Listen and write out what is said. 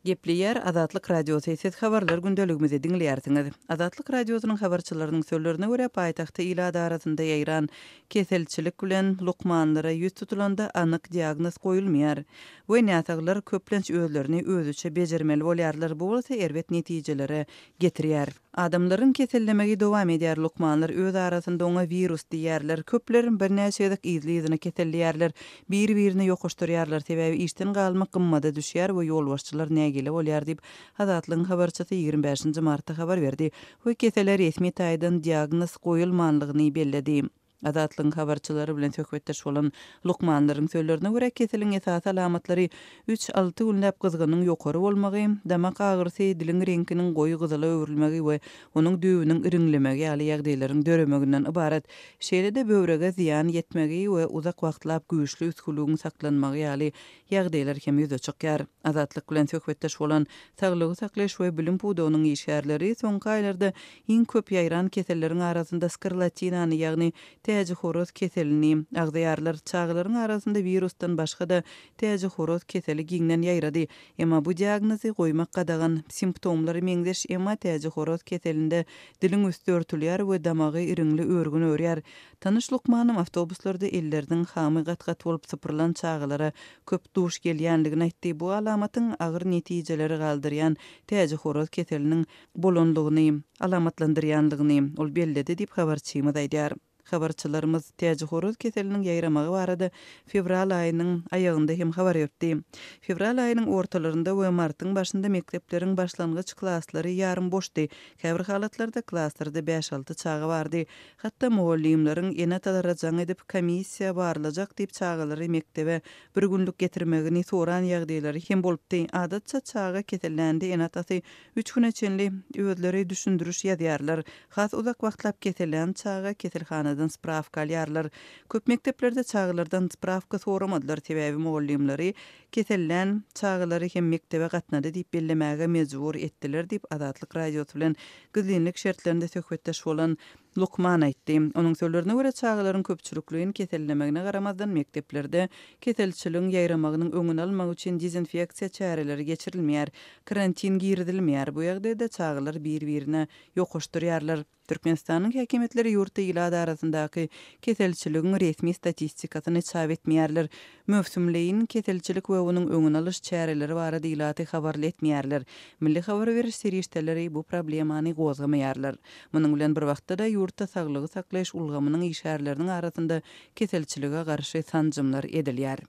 Gepleýär Azatlyk Radiosy, Siz habarlar gündeligimizi diňleýärsiňiz. Azatlyk Radiosynyň habarçylarynyň sözlerine görä, paýtagtda ilat arasynda ýaýran keselçilik bilen lukmanlara ýüz tutulanda anyk diagnoz goýulmaýar we näsaglar köplenç özlerini özüçe bejermeli bolýarlar, bu bolsa erbet netijelere getirýär. Adamlaryň kesellemegi dowam edýär, lukmanlar öz arasynda oňa wirus diýýärler. Köpler birnäçe gezek yzly-yzyna keselleýärler, biri-birine ýokaşdyrýarlar, sebäbi işden galmak gymmada düşýär we ýolbaşçylar nägile bolýar diýip, Azatlygyň habarçysy 25 nji martda habar berdi we kesele resmi taýdan diagnoz goýulmanlygyny belledi. Azatlygyň habarçylary bilen söhbetdeş bolan lukmanlaryň sözlerine görä, keseliň esasy alamatlary üç-alty günläp gyzgynyň ýokary bolmagy, damak agyrysy, diliň reňkiniň goýy gyzyla öwrülmegi we onuň düwüniň iriňlemegi ýaly ýagdaýlaryň döremeginden ybarat. Şeýle-de böwrege zyýan ýetmegi we uzak wagtlap güýçli üsgülügiň saklanmagy ýaly ýagdaýlar hem ýüze çykýar. Azatlyk bilen söhbetdeş bolan saglygy saklaýyş we bilim pudagynyň işgärleri soňky aýlarda iň köp ýaýran keselleriň arasynda skarlatinany, ýagny täjihoraz keselini agzaýarlar. Çagalaryň arasynda wirusdan başga-da täjihoraz keseli giňden ýaýrady. Emma bu diagnozy goýmak gadagan. Simptomlary meňzeş, emma täjihoraz keselinde diliň üsti örtülýär we damagy iriňli örgün örýär. Tanyş lukmanym awtobuslarda elleriniň hamy gat-gat bolup sypyrylan çagalara köp duş gelýänligini aýtdy, bu alamatyň agyr netijeleri galdyrýan täjihoraz keseliniň bolanlygyny alamatlandyrýanlygyny ol belledi diýip, habarçymyz aýdýar. Habarçylarymyz täjihoraz keseliniň ýaýramagy barada fewral aýynyň aýagynda hem habar beripdi. Fewral aýynyň ortalarynda we martyň başynda mekdepleriň başlangyç klaslary ýarym boşdy, käbir halatlarda klaslarda bäş-alty çaga bardy. Hatda mugallymlaryň ene-atalara jaň edip, komissiýa barlajak diýip çagalary mekdebe bir günlük getirmegini soran ýagdaýlary hem bolupdy. Adatça çaga kesellände ene-atasy üç güne çenli özleri düşündiriş ýazýarlar. Has uzak wagtlap kesellän çaga keselhanadan sprawka alýarlar. Köp mekdeplerde çagalardan sprawka soramadylar, sebäbi mugallymlary kesellän çagalary hem mekdebe gatnady diýip bellemäge mejbur etdiler diýip, Azatlyk Radiosy bilen gizlinlik şertlerinde söhbetdeş bolan lukman aýtdy. Onuň sözlerine görä, çagalaryň köpçülikleýin kesellemegine garamazdan, mekdeplerde keselçiligiň ýaýramagynyň öňüni almak üçin dezinfeksiýa çäreleri geçirilmeýär, karantin girizilmeýär. Bu ýagdaýda çagalar bir-birine ýokaşdyrýarlar. Türkmenistanyň häkimiýetleri ýurtda ilat arasyndaky keselçiligiň resmi statistikasyny çap etmeýärler. Möwsümleýin keselçilik we onuň öňüni alyş çäreleri barada ilaty habarly etmeýärler. Milli habar beriş serişdeleri bu problemany gozgamaýarlar. Munuň bilen bir wagtda-da ýurtda saglygy saklaýyş ulgamynyň işgärleriniň arasynda keselçilige garşy sanjymlar edilýär.